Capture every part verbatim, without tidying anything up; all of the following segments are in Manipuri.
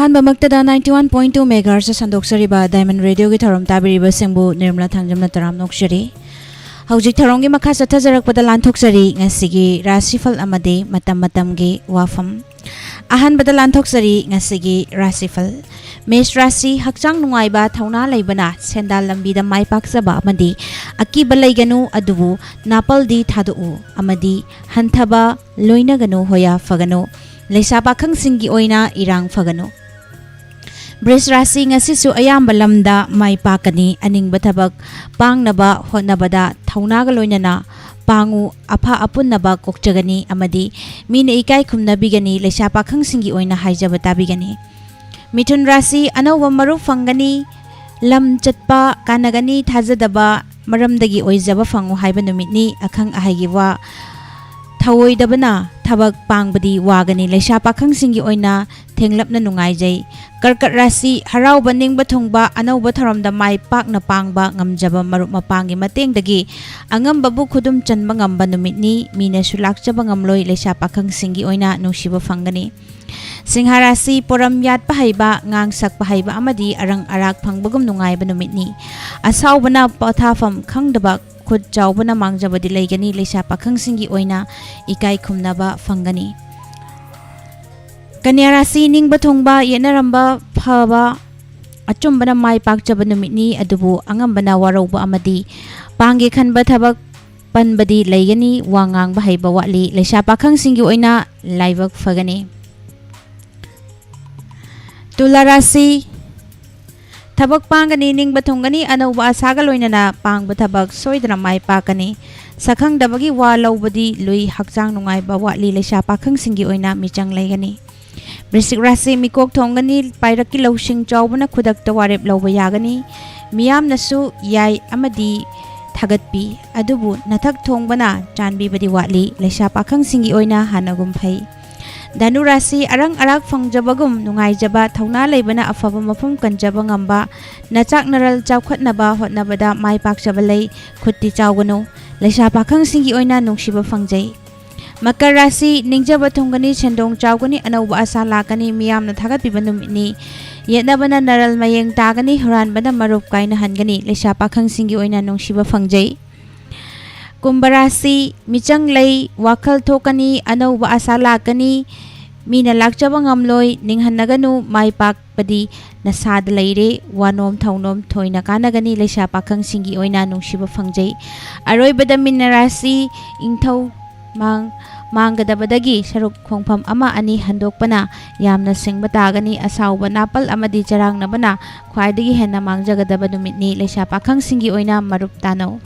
ꯑꯍꯥꯟꯕꯃꯛꯇꯗ ninety one point two megahertz ꯁꯟꯗꯣꯛꯆꯔꯤꯕ Diamond Radio ꯒꯤ ꯊꯧꯔꯝ ꯇꯥꯕꯤꯔꯤꯕꯁꯤꯡꯕꯨ ꯅꯤꯔꯃꯂꯥ ꯊꯥꯡꯖꯝꯅ ꯇꯔꯥꯝꯅ ꯑꯣꯛꯆꯔꯤ꯫ ꯍꯧꯖꯤꯛ ꯊꯧꯔꯝꯒꯤ ꯃꯈꯥ ꯆꯠꯊꯖꯔꯛꯄꯗ ꯂꯥꯟꯊꯣꯛꯆꯔꯤ ꯉꯁꯤꯒꯤ ꯔꯥꯁꯤꯐꯜ ꯑꯃꯗꯤ ꯃꯇꯝ ꯃꯇꯝꯒꯤ ꯋꯥꯐꯝ꯫ ꯑꯍꯥꯟꯕꯗ ꯂꯥꯟꯊꯣꯛꯆꯔꯤ ꯉꯁꯤꯒꯤ ꯔꯥꯁꯤꯐꯜ꯫ ꯃꯦꯁ ꯔꯥꯁꯤ: ꯍꯛꯆꯥꯡ ꯅꯨꯡꯉꯥꯏꯕ, ꯊꯧꯅꯥ ꯂꯩꯕꯅ ꯁꯦꯟꯗꯥꯜ ꯂꯝꯕꯤꯗ ꯃꯥꯏ ꯄꯥꯛꯆꯕ ꯑꯃꯗꯤ ꯑꯀꯤꯕ ꯂꯩꯒꯅꯨ, ꯑꯗꯨꯕꯨ ꯅꯥꯄꯜꯗꯤ ꯊꯥꯗꯣꯛꯎ ꯑꯃꯗꯤ ꯍꯟꯊꯕ ꯂꯣꯏꯅꯒꯅꯨ, ꯍꯣꯌꯥ ꯐꯒꯅꯨ꯫ ꯂꯩꯁꯥ ꯄꯥꯈꯪꯁꯤꯡꯒꯤ ꯑꯣꯏꯅ ꯏꯔꯥꯡ ꯐꯒꯅꯨ꯫ ꯕ꯭ꯔꯤꯖ ꯔꯥꯁꯤ: ꯉꯁꯤꯁꯨ ꯑꯌꯥꯝꯕ ꯂꯝꯗ ꯃꯥꯏ ꯄꯥꯛꯀꯅꯤ꯫ ꯑꯅꯤꯡꯕ ꯊꯕꯛ ꯄꯥꯡꯅꯕ ꯍꯣꯠꯅꯕꯗ ꯊꯧꯅꯥꯒ ꯂꯣꯏꯅꯅ ꯄꯥꯡꯉꯨ, ꯑꯐ ꯑꯄꯨꯟꯅꯕ ꯀꯣꯛꯆꯒꯅꯤ ꯑꯃꯗꯤ ꯃꯤꯅ ꯏꯀꯥꯏ ꯈꯨꯝꯅꯕꯤꯒꯅꯤ꯫ ꯂꯩꯁꯥ ꯄꯥꯈꯪꯁꯤꯡꯒꯤ ꯑꯣꯏꯅ ꯍꯥꯏꯖꯕ ꯇꯥꯕꯤꯒꯅꯤ꯫ ꯃꯤꯊꯨꯟ ꯔꯥꯁꯤ: ꯑꯅꯧꯕ ꯃꯔꯨꯞ ꯐꯪꯒꯅꯤ, ꯂꯝ ꯆꯠꯄ ꯀꯥꯟꯅꯒꯅꯤ, ꯊꯥꯖꯗꯕ ꯃꯔꯝꯗꯒꯤ ꯑꯣꯏꯖꯕ ꯐꯪꯉꯨ ꯍꯥꯏꯕ ꯅꯨꯃꯤꯠꯅꯤ꯫ ꯑꯈꯪ ꯑꯍꯩꯒꯤ ꯋꯥ ꯊꯧꯑꯣꯏꯗꯕꯅ ꯊꯕꯛ ꯄꯥꯡꯕꯗꯤ ꯋꯥꯒꯅꯤ꯫ ꯂꯩꯁꯥ ꯄꯥꯈꯪꯁꯤꯡꯒꯤ ꯑꯣꯏꯅ ꯊꯦꯡꯂꯞꯅ ꯅꯨꯡꯉꯥꯏꯖꯩ꯫ ꯀꯔꯀꯠ ꯔꯥꯁꯤ: ꯍꯔꯥꯎꯕ, ꯅꯤꯡꯕ ꯊꯨꯡꯕ, ꯑꯅꯧꯕ ꯊꯧꯔꯝꯗ ꯃꯥꯏ ꯄꯥꯛꯅ ꯄꯥꯡꯕ ꯉꯝꯖꯕ ꯃꯔꯨꯞ ꯃꯄꯥꯡꯒꯤ ꯃꯇꯦꯡꯗꯒꯤ ꯑꯉꯝꯕꯕꯨ ꯈꯨꯗꯨꯝ ꯆꯟꯕ ꯉꯝꯕ ꯅꯨꯃꯤꯠꯅꯤ꯫ ꯃꯤꯅꯁꯨ ꯂꯥꯛꯆꯕ ꯉꯝꯂꯣꯏ꯫ ꯂꯩꯁꯥ ꯄꯥꯈꯪꯁꯤꯡꯒꯤ ꯑꯣꯏꯅ ꯅꯨꯡꯁꯤꯕ ꯐꯪꯒꯅꯤ꯫ ꯁꯤꯡꯍ ꯔꯥꯁꯤ: ꯄꯣꯔꯝ ꯌꯥꯠꯄ ꯍꯩꯕ, ꯉꯥꯡ ꯁꯛꯄ ꯍꯩꯕ ꯑꯃꯗꯤ ꯑꯔꯪ ꯑꯔꯥꯛ ꯐꯪꯕꯒꯨꯝ ꯅꯨꯡꯉꯥꯏꯕ ꯅꯨꯃꯤꯠꯅꯤ꯫ ꯑꯁꯥꯎꯕꯅ ꯄꯣꯊꯥꯐꯝ ꯈꯪꯗꯕ, ꯈꯨꯠ ꯆꯥꯎꯕꯅ ꯃꯥꯡꯖꯕꯗꯤ ꯂꯩꯒꯅꯤ꯫ ꯂꯩꯁꯥ ꯄꯥꯈꯪꯁꯤꯡꯒꯤ ꯑꯣꯏꯅ ꯏꯀꯥꯏ ꯈꯨꯝꯅꯕ ꯐꯪꯒꯅꯤ꯫ ꯀꯟꯌꯥ ꯔꯥꯁꯤ: ꯅꯤꯡꯕ ꯊꯨꯡꯕ, ꯌꯦꯠꯅꯔꯝꯕ ꯐꯕ, ꯑꯆꯨꯝꯕꯅ ꯃꯥꯏ ꯄꯥꯛꯆꯕ ꯅꯨꯃꯤꯠꯅꯤ, ꯑꯗꯨꯕꯨ ꯑꯉꯝꯕꯅ ꯋꯥꯔꯧꯕ ꯑꯃꯗꯤ ꯄꯥꯡꯒꯦ ꯈꯟꯕ ꯊꯕꯛ ꯄꯟꯕꯗꯤ ꯂꯩꯒꯅꯤ꯫ ꯋꯥ ꯉꯥꯡꯕ ꯍꯩꯕ ꯋꯥꯠꯂꯤ꯫ ꯂꯩꯁꯥ ꯄꯥꯈꯪꯁꯤꯡꯒꯤ ꯑꯣꯏꯅ ꯂꯥꯏꯕꯛ ꯐꯒꯅꯤ꯫ ꯇꯨꯂꯥ ꯔꯥꯁꯤ: ꯊꯕꯛ ꯄꯥꯡꯒꯅꯤ, ꯅꯤꯡꯕ ꯊꯨꯡꯒꯅꯤ, ꯑꯅꯧꯕ ꯑꯁꯥꯒ ꯂꯣꯏꯅꯅ ꯄꯥꯡꯕ ꯊꯕꯛ ꯁꯣꯏꯗꯅ ꯃꯥꯏ ꯄꯥꯛꯀꯅꯤ꯫ ꯁꯛꯈꯪꯗꯕꯒꯤ ꯋꯥ ꯂꯧꯕꯗꯤ ꯂꯨꯏ, ꯍꯛꯆꯥꯡ ꯅꯨꯡꯉꯥꯏꯕ ꯋꯥꯠꯂꯤ, ꯂꯩꯁꯥ ꯄꯥꯈꯪꯁꯤꯡꯒꯤ ꯑꯣꯏꯅ ꯃꯤꯆꯪ ꯂꯩꯒꯅꯤ꯫ ꯕ꯭ꯔꯤꯁꯤꯛ ꯔꯥꯁꯤ: ꯃꯤꯀꯣꯛ ꯊꯣꯡꯒꯅꯤ, ꯄꯥꯏꯔꯛꯀꯤ ꯂꯧꯁꯤꯡ ꯆꯥꯎꯕꯅ ꯈꯨꯗꯛꯇ ꯋꯥꯔꯦꯞ ꯂꯧꯕ ꯌꯥꯒꯅꯤ꯫ ꯃꯤꯌꯥꯝꯅꯁꯨ ꯌꯥꯏ ꯑꯃꯗꯤ ꯊꯥꯒꯠꯄꯤ, ꯑꯗꯨꯕꯨ ꯅꯊꯛ ꯊꯣꯡꯕꯅ ꯆꯥꯟꯕꯤꯕꯗꯤ ꯋꯥꯠꯂꯤ꯫ ꯂꯩꯁꯥ ꯄꯥꯈꯪꯁꯤꯡꯒꯤ ꯑꯣꯏꯅ ꯍꯥꯟꯅꯒꯨꯝ ꯐꯩ꯫ ꯙꯅꯨ ꯔꯥꯁꯤ: ꯑꯔꯪ ꯑꯔꯥꯛ ꯐꯪꯖꯕꯒꯨꯝ ꯅꯨꯡꯉꯥꯏꯖꯕ, ꯊꯧꯅꯥ ꯂꯩꯕꯅ ꯑꯐꯕ ꯃꯐꯝ ꯀꯟꯖꯕ ꯉꯝꯕ, ꯅꯆꯥꯛ ꯅꯔꯜ ꯆꯥꯎꯈꯠꯅꯕ ꯍꯣꯠꯅꯕꯗ ꯃꯥꯏ ꯄꯥꯛꯆꯕ ꯂꯩ꯫ ꯈꯨꯠꯇꯤ ꯆꯥꯎꯒꯅꯨ꯫ ꯂꯩꯁꯥ ꯄꯥꯈꯪꯁꯤꯡꯒꯤ ꯑꯣꯏꯅ ꯅꯨꯡꯁꯤꯕ ꯐꯪꯖꯩ꯫ ꯃꯀꯔ ꯔꯥꯁꯤ, ꯅꯤꯡꯖꯕ ꯊꯨꯡꯒꯅꯤ, ꯁꯦꯟꯗꯣꯡ ꯆꯥꯎꯒꯅꯤ, ꯑꯅꯧꯕ ꯑꯁꯥ ꯂꯥꯛꯀꯅꯤ, ꯃꯤꯌꯥꯝꯅ ꯊꯥꯒꯠꯄꯤꯕ ꯅꯨꯃꯤꯠꯅꯤ꯫ ꯌꯦꯠꯅꯕꯅ ꯅꯔꯜ ꯃꯌꯦꯡ ꯇꯥꯒꯅꯤ, ꯍꯨꯔꯥꯟꯕꯅ ꯃꯔꯨꯞ ꯀꯥꯏꯅꯍꯟꯒꯅꯤ꯫ ꯂꯩꯁꯥ ꯄꯥꯈꯪꯁꯤꯡꯒꯤ ꯑꯣꯏꯅ ꯅꯨꯡꯁꯤꯕ ꯐꯪꯖꯩ꯫ ꯀꯨꯝꯚ ꯔꯥꯁꯤ, ꯃꯤꯆꯪ ꯂꯩ, ꯋꯥꯈꯜ ꯊꯣꯛꯀꯅꯤ, ꯑꯅꯧꯕ ꯑꯁꯥ ꯂꯥꯛꯀꯅꯤ, ꯃꯤꯅ ꯂꯥꯛꯆꯕ ꯉꯝꯂꯣꯏ, ꯅꯤꯡꯍꯟꯅꯒꯅꯨ, ꯃꯥꯏ ꯄꯥꯛꯄꯗꯤ ꯅꯁꯥꯗ ꯂꯩꯔꯦ, ꯋꯥꯅꯣꯝ ꯊꯧꯅꯣꯝ ꯊꯣꯏꯅ ꯀꯥꯟꯅꯒꯅꯤ꯫ ꯂꯩꯁꯥ ꯄꯥꯈꯪꯁꯤꯡꯒꯤ ꯑꯣꯏꯅ ꯅꯨꯡꯁꯤꯕ ꯐꯪꯖꯩ꯫ ꯑꯔꯣꯏꯕꯗ ꯃꯤꯅ ꯔꯥꯁꯤ, ꯏꯪꯊꯧ ꯃꯥꯡ-, ꯃꯥꯡꯒꯗꯕꯗꯒꯤ ꯁꯔꯨꯛ ꯈꯣꯡꯐꯝ ꯑꯃ ꯑꯅꯤ ꯍꯟꯗꯣꯛꯄꯅ ꯌꯥꯝꯅ ꯁꯤꯡꯕ ꯇꯥꯒꯅꯤ꯫ ꯑꯁꯥꯎꯕ, ꯅꯥꯄꯜ ꯑꯃꯗꯤ ꯆꯔꯥꯡꯅꯕꯅ ꯈ꯭ꯋꯥꯏꯗꯒꯤ ꯍꯦꯟꯅ ꯃꯥꯡꯖꯒꯗꯕ ꯅꯨꯃꯤꯠꯅꯤ꯫ ꯂꯩꯁꯥ ꯄꯥꯈꯪꯁꯤꯡꯒꯤ ꯑꯣꯏꯅ ꯃꯔꯨꯞ ꯇꯥꯅꯧ꯫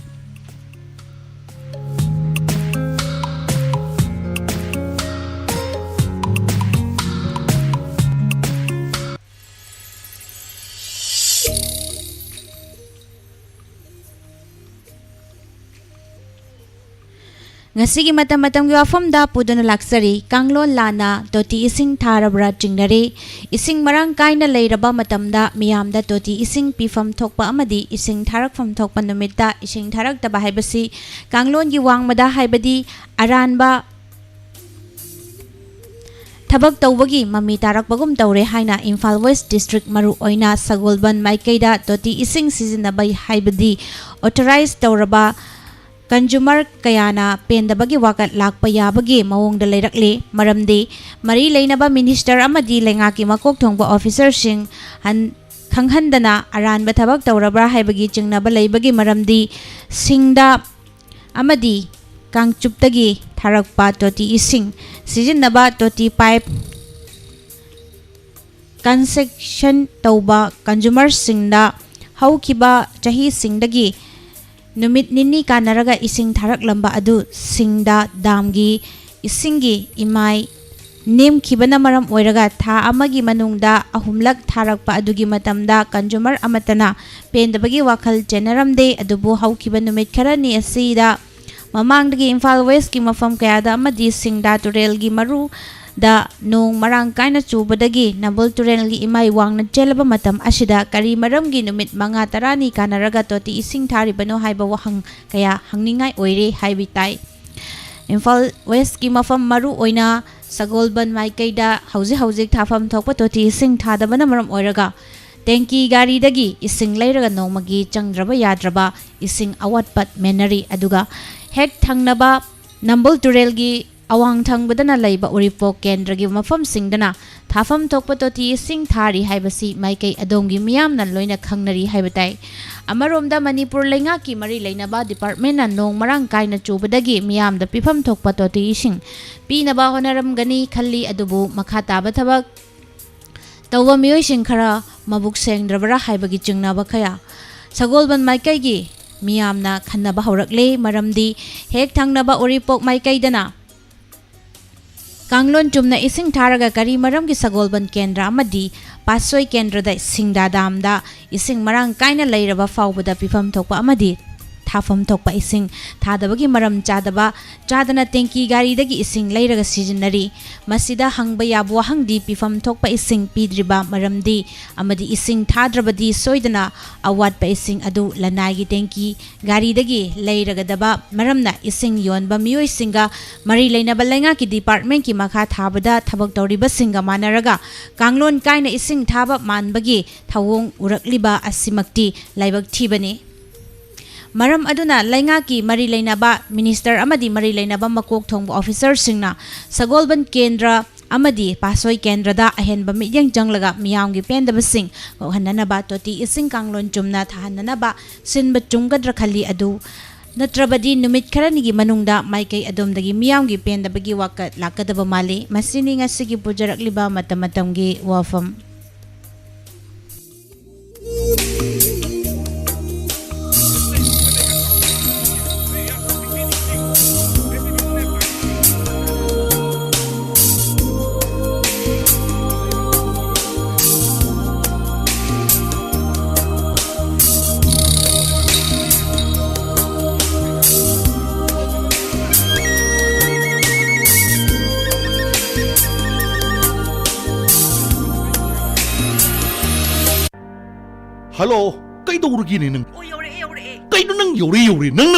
ꯉꯁꯤꯒꯤ ꯃꯇꯝ ꯃꯇꯝꯒꯤ ꯋꯥꯐꯝꯗ ꯄꯨꯗꯨꯅ ꯂꯥꯛꯆꯔꯤ꯫ ꯀꯥꯡꯂꯣꯟ ꯂꯥꯟꯅ ꯇꯣꯇꯤ ꯏꯁꯤꯡ ꯊꯥꯔꯕ꯭ꯔꯥ ꯆꯤꯡꯅꯔꯤ꯫ ꯏꯁꯤꯡ ꯃꯔꯥꯡ ꯀꯥꯏꯅ ꯂꯩꯔꯕ ꯃꯇꯝꯗ ꯃꯤꯌꯥꯝꯗ ꯇꯣꯇꯤ ꯏꯁꯤꯡ ꯄꯤꯐꯝ ꯊꯣꯛꯄ ꯑꯃꯗꯤ ꯏꯁꯤꯡ ꯊꯥꯔꯛꯐꯝ ꯊꯣꯛꯄ ꯅꯨꯃꯤꯠꯇ ꯏꯁꯤꯡ ꯊꯥꯔꯛꯇꯕ ꯍꯥꯏꯕꯁꯤ ꯀꯥꯡꯂꯣꯟꯒꯤ ꯋꯥꯡꯃꯗ ꯍꯥꯏꯕꯗꯤ ꯑꯔꯥꯟꯕ ꯊꯕꯛ ꯇꯧꯕꯒꯤ ꯃꯃꯤ ꯇꯥꯔꯛꯄꯒꯨꯝ ꯇꯧꯔꯦ ꯍꯥꯏꯅ ꯏꯝꯐꯥꯜ ꯋꯦꯁ ꯗꯤꯁꯇ꯭ꯔꯤꯛ, ꯃꯔꯨ ꯑꯣꯏꯅ ꯁꯒꯣꯜꯕꯟ ꯃꯥꯏꯀꯩꯗ ꯇꯣꯇꯤ ꯏꯁꯤꯡ ꯁꯤꯖꯤꯟꯅꯕ ꯍꯥꯏꯕꯗꯤ ꯑꯣꯊꯣꯔꯥꯏꯖ ꯇꯧꯔꯕ ꯀꯟꯖꯨꯃꯔ ꯀꯌꯥꯅ ꯄꯦꯟꯗꯕꯒꯤ ꯋꯥꯀꯠ ꯂꯥꯛꯄ ꯌꯥꯕꯒꯤ ꯃꯑꯣꯡꯗ ꯂꯩꯔꯛꯂꯤ꯫ ꯃꯔꯝꯗꯤ ꯃꯔꯤ ꯂꯩꯅꯕ ꯃꯤꯅꯤꯁꯇꯔ ꯑꯃꯗꯤ ꯂꯩꯉꯥꯛꯀꯤ ꯃꯀꯣꯛ ꯊꯣꯡꯕ ꯑꯣꯐꯤꯁꯔꯁꯤꯡ ꯍꯟ-, ꯈꯪꯍꯟꯗꯅ ꯑꯔꯥꯟꯕ ꯊꯕꯛ ꯇꯧꯔꯕ꯭ꯔꯥ ꯍꯥꯏꯕꯒꯤ ꯆꯤꯡꯅꯕ ꯂꯩꯕꯒꯤ ꯃꯔꯝꯗꯤ ꯁꯤꯡꯗ ꯑꯃꯗꯤ ꯀꯥꯡꯆꯨꯞꯇꯒꯤ ꯊꯥꯔꯛꯄ ꯇꯣꯇꯤ ꯏꯁꯤꯡ ꯁꯤꯖꯤꯟꯅꯕ ꯇꯣꯇꯤ ꯄꯥꯏꯞ ꯀꯟꯁꯦꯛꯁꯟ ꯇꯧꯕ ꯀꯟꯖꯨꯃꯔꯁꯤꯡꯗ ꯍꯧꯈꯤꯕ ꯆꯍꯤꯁꯤꯡꯗꯒꯤ ꯅꯨꯃꯤꯠ ꯅꯤꯅꯤ ꯀꯥꯟꯅꯔꯒ ꯏꯁꯤꯡ ꯊꯥꯔꯛꯂꯝꯕ ꯑꯗꯨ ꯁꯤꯡꯗ ꯗꯥꯝꯒꯤ ꯏꯁꯤꯡꯒꯤ ꯏꯃꯥꯏ ꯅꯦꯝꯈꯤꯕꯅ ꯃꯔꯝ ꯑꯣꯏꯔꯒ ꯊꯥ ꯑꯃꯒꯤ ꯃꯅꯨꯡꯗ ꯑꯍꯨꯝꯂꯛ ꯊꯥꯔꯛꯄ ꯑꯗꯨꯒꯤ ꯃꯇꯝꯗ ꯀꯟꯖꯨꯃꯔ ꯑꯃꯠꯇꯅ ꯄꯦꯟꯗꯕꯒꯤ ꯋꯥꯈꯜ ꯆꯦꯟꯅꯔꯝꯗꯦ꯫ ꯑꯗꯨꯕꯨ ꯍꯧꯈꯤꯕ ꯅꯨꯃꯤꯠ ꯈꯔꯅꯤ ꯑꯁꯤꯗ ꯃꯃꯥꯡꯗꯒꯤ ꯏꯝꯐꯥꯜ ꯋꯦꯁꯀꯤ ꯃꯐꯝ ꯀꯌꯥꯗ ꯑꯃꯗꯤ ꯁꯤꯡꯗꯥ ꯇꯨꯔꯦꯜꯒꯤ ꯃꯔꯨꯗ ꯅꯣꯡ ꯃꯔꯥꯡ ꯀꯥꯏꯅ ꯆꯨꯕꯗꯒꯤ ꯅꯝꯕꯨꯜ ꯇꯨꯔꯦꯜꯒꯤ ꯏꯃꯥꯏ ꯋꯥꯡꯅ ꯆꯦꯜꯂꯕ ꯃꯇꯝ ꯑꯁꯤꯗ ꯀꯔꯤ ꯃꯔꯝꯒꯤ ꯅꯨꯃꯤꯠ ꯃꯉꯥ ꯇꯔꯥꯅꯤ ꯀꯥꯟꯅꯔꯒ ꯇꯣꯇꯤ ꯏꯁꯤꯡ ꯊꯥꯔꯤꯕꯅꯣ ꯍꯥꯏꯕ ꯋꯥꯍꯪ ꯀꯌꯥ ꯍꯪꯅꯤꯡꯉꯥꯏ ꯑꯣꯏꯔꯦ ꯍꯥꯏꯕ ꯇꯥꯏ꯫ ꯏꯝꯐꯥꯜ ꯋꯦꯁꯀꯤ ꯃꯐꯝ ꯃꯔꯨ ꯑꯣꯏꯅ ꯁꯒꯣꯜꯕꯟ ꯃꯥꯏꯀꯩꯗ ꯍꯧꯖꯤꯛ ꯍꯧꯖꯤꯛ ꯊꯥꯐꯝ ꯊꯣꯛꯄ ꯇꯣꯇꯤ ꯏꯁꯤꯡ ꯊꯥꯗꯕꯅ ꯃꯔꯝ ꯑꯣꯏꯔꯒ ꯇꯦꯡꯀꯤ ꯒꯥꯔꯤꯗꯒꯤ ꯏꯁꯤꯡ ꯂꯩꯔꯒ ꯅꯣꯡꯃꯒꯤ ꯆꯪꯗ꯭ꯔꯕ ꯌꯥꯗ꯭ꯔꯕ ꯏꯁꯤꯡ ꯑꯋꯥꯠꯄ ꯃꯦꯟꯅꯔꯤ꯫ ꯑꯗꯨꯒ ꯍꯦꯛ ꯊꯪꯅꯕ ꯅꯝꯕꯨꯜ ꯇꯨꯔꯦꯜꯒꯤ ꯑꯋꯥꯡ ꯊꯪꯕꯗꯅ ꯂꯩꯕ ꯎꯔꯤꯄꯣꯛ ꯀꯦꯟꯗ꯭ꯔꯒꯤ ꯃꯐꯝꯁꯤꯡꯗꯅ ꯊꯥꯐꯝ ꯊꯣꯛꯄ ꯇꯣꯇꯤ ꯏꯁꯤꯡ ꯊꯥꯔꯤ ꯍꯥꯏꯕꯁꯤ ꯃꯥꯏꯀꯩ ꯑꯗꯣꯝꯒꯤ ꯃꯤꯌꯥꯝꯅ ꯂꯣꯏꯅ ꯈꯪꯅꯔꯤ ꯍꯥꯏꯕ ꯇꯥꯏ꯫ ꯑꯃꯔꯣꯝꯗ ꯃꯅꯤꯄꯨꯔ ꯂꯩꯉꯥꯛꯀꯤ ꯃꯔꯤ ꯂꯩꯅꯕ ꯗꯤꯄꯥꯔꯠꯃꯦꯟꯅ ꯅꯣꯡ ꯃꯔꯥꯡ ꯀꯥꯏꯅ ꯆꯨꯕꯗꯒꯤ ꯃꯤꯌꯥꯝꯗ ꯄꯤꯐꯝ ꯊꯣꯛꯄ ꯇꯣꯇꯤ ꯏꯁꯤꯡ ꯄꯤꯅꯕ ꯍꯣꯠꯅꯔꯝꯒꯅꯤ ꯈꯜꯂꯤ꯫ ꯑꯗꯨꯕꯨ ꯃꯈꯥ ꯇꯥꯕ ꯊꯕꯛ ꯇꯧꯕ ꯃꯤꯑꯣꯏꯁꯤꯡ ꯈꯔ ꯃꯕꯨꯛ ꯁꯦꯡꯗ꯭ꯔꯕꯔꯥ ꯍꯥꯏꯕꯒꯤ ꯆꯤꯡꯅꯕ ꯀꯌꯥ ꯁꯒꯣꯜꯕꯟ ꯃꯥꯏꯀꯩꯒꯤ ꯃꯤꯌꯥꯝꯅ ꯈꯟꯅꯕ ꯍꯧꯔꯛꯂꯦ꯫ ꯃꯔꯝꯗꯤ ꯍꯦꯛ ꯊꯪꯅꯕ ꯎꯔꯤꯄꯣꯛ ꯃꯥꯏꯀꯩꯗꯅ ꯀꯥꯡꯂꯣꯟ ꯆꯨꯝꯅ ꯏꯁꯤꯡ ꯊꯥꯔꯒ ꯀꯔꯤ ꯃꯔꯝꯒꯤ ꯁꯒꯣꯜꯕꯟ ꯀꯦꯟꯗ꯭ꯔ ꯑꯃꯗꯤ ꯄꯥꯠꯁꯣꯏ ꯀꯦꯟꯗ꯭ꯔꯗ ꯁꯤꯡꯗꯥ ꯗꯥꯝꯗ ꯏꯁꯤꯡ ꯃꯔꯥꯡ ꯀꯥꯏꯅ ꯂꯩꯔꯕ ꯐꯥꯎꯕꯗ ꯄꯤꯐꯝ ꯊꯣꯛꯄ ꯑꯃꯗꯤ ꯊꯥꯐꯝ ꯊꯣꯛꯄ ꯏꯁꯤꯡ ꯊꯥꯗꯕꯒꯤ ꯃꯔꯝ ꯆꯥꯗꯕ, ꯆꯥꯗꯅ ꯇꯦꯡꯀꯤ ꯒꯥꯔꯤꯗꯒꯤ ꯏꯁꯤꯡ ꯂꯩꯔꯒ ꯁꯤꯖꯤꯟꯅꯔꯤ꯫ ꯃꯁꯤꯗ ꯍꯪꯕ ꯌꯥꯕ ꯋꯥꯍꯪꯗꯤ ꯄꯤꯐꯝ ꯊꯣꯛꯄ ꯏꯁꯤꯡ ꯄꯤꯗ꯭ꯔꯤꯕ ꯃꯔꯝꯗꯤ ꯑꯃꯗꯤ ꯏꯁꯤꯡ ꯊꯥꯗ꯭ꯔꯕꯗꯤ ꯁꯣꯏꯗꯅ ꯑꯋꯥꯠꯄ ꯏꯁꯤꯡ ꯑꯗꯨ ꯂꯅꯥꯏꯒꯤ ꯇꯦꯡꯀꯤ ꯒꯥꯔꯤꯗꯒꯤ ꯂꯩꯔꯒꯗꯕ ꯃꯔꯝꯅ ꯏꯁꯤꯡ ꯌꯣꯟꯕ ꯃꯤꯑꯣꯏꯁꯤꯡꯒ ꯃꯔꯤ ꯂꯩꯅꯕ ꯂꯩꯉꯥꯛꯀꯤ ꯗꯤꯄꯥꯔꯠꯃꯦꯟꯒꯤ ꯃꯈꯥ ꯊꯥꯕꯗ ꯊꯕꯛ ꯇꯧꯔꯤꯕꯁꯤꯡꯒ ꯃꯥꯟꯅꯔꯒ ꯀꯥꯡꯂꯣꯟ ꯀꯥꯏꯅ ꯏꯁꯤꯡ ꯊꯥꯕ ꯃꯥꯟꯕꯒꯤ ꯊꯧꯑꯣꯡ ꯎꯔꯛꯂꯤꯕ ꯑꯁꯤꯃꯛꯇꯤ ꯂꯥꯏꯕꯛ ꯊꯤꯕꯅꯤ꯫ ꯃꯔꯝ ꯑꯗꯨꯅ ꯂꯩꯉꯥꯛꯀꯤ ꯃꯔꯤ ꯂꯩꯅꯕ ꯃꯤꯅꯤꯁꯇꯔ ꯑꯃꯗꯤ ꯃꯔꯤ ꯂꯩꯅꯕ ꯃꯀꯣꯛ ꯊꯣꯡꯕ ꯑꯣꯐꯤꯁꯔꯁꯤꯡꯅ ꯁꯒꯣꯜꯕꯟ ꯀꯦꯟꯗ꯭ꯔ ꯑꯃꯗꯤ ꯄꯥꯠꯁꯣꯏ ꯀꯦꯟꯗ꯭ꯔꯗ ꯑꯍꯦꯟꯕ ꯃꯤꯠꯌꯦꯡ ꯆꯪꯂꯒ ꯃꯤꯌꯥꯝꯒꯤ ꯄꯦꯟꯗꯕꯁꯤꯡ ꯀꯣꯛꯍꯟꯅꯅꯕ, ꯇꯣꯇꯤ ꯏꯁꯤꯡ ꯀꯥꯡꯂꯣꯟ ꯆꯨꯝꯅ ꯊꯥꯍꯟꯅꯅꯕ ꯁꯤꯟꯕ ꯆꯨꯝꯒꯗ꯭ꯔꯥ ꯈꯜꯂꯤ꯫ ꯑꯗꯨ ꯅꯠꯇ꯭ꯔꯕꯗꯤ ꯅꯨꯃꯤꯠ ꯈꯔꯅꯤꯒꯤ ꯃꯅꯨꯡꯗ ꯃꯥꯏꯀꯩ ꯑꯗꯣꯝꯗꯒꯤ ꯃꯤꯌꯥꯝꯒꯤ ꯄꯦꯟꯗꯕꯒꯤ ꯋꯥꯀꯠ ꯂꯥꯛꯀꯗꯕ ꯃꯥꯜꯂꯤ꯫ ꯃꯁꯤꯅꯤ ꯉꯁꯤꯒꯤ ꯄꯨꯖꯔꯛꯂꯤꯕ ꯃꯇꯝ ꯃꯇꯝꯒꯤ ꯋꯥꯐꯝ꯫ ꯍꯜꯂꯣ, ꯀꯩꯗꯧꯔꯒꯦꯅꯦ ꯅꯪ? ꯑꯣ, ꯌꯧꯔꯛꯑꯦ, ꯌꯧꯔꯛꯑꯦ꯫ ꯀꯩꯅꯣ ꯅꯪ ꯌꯧꯔꯦ, ꯌꯧꯔꯦ? ꯅꯪꯅ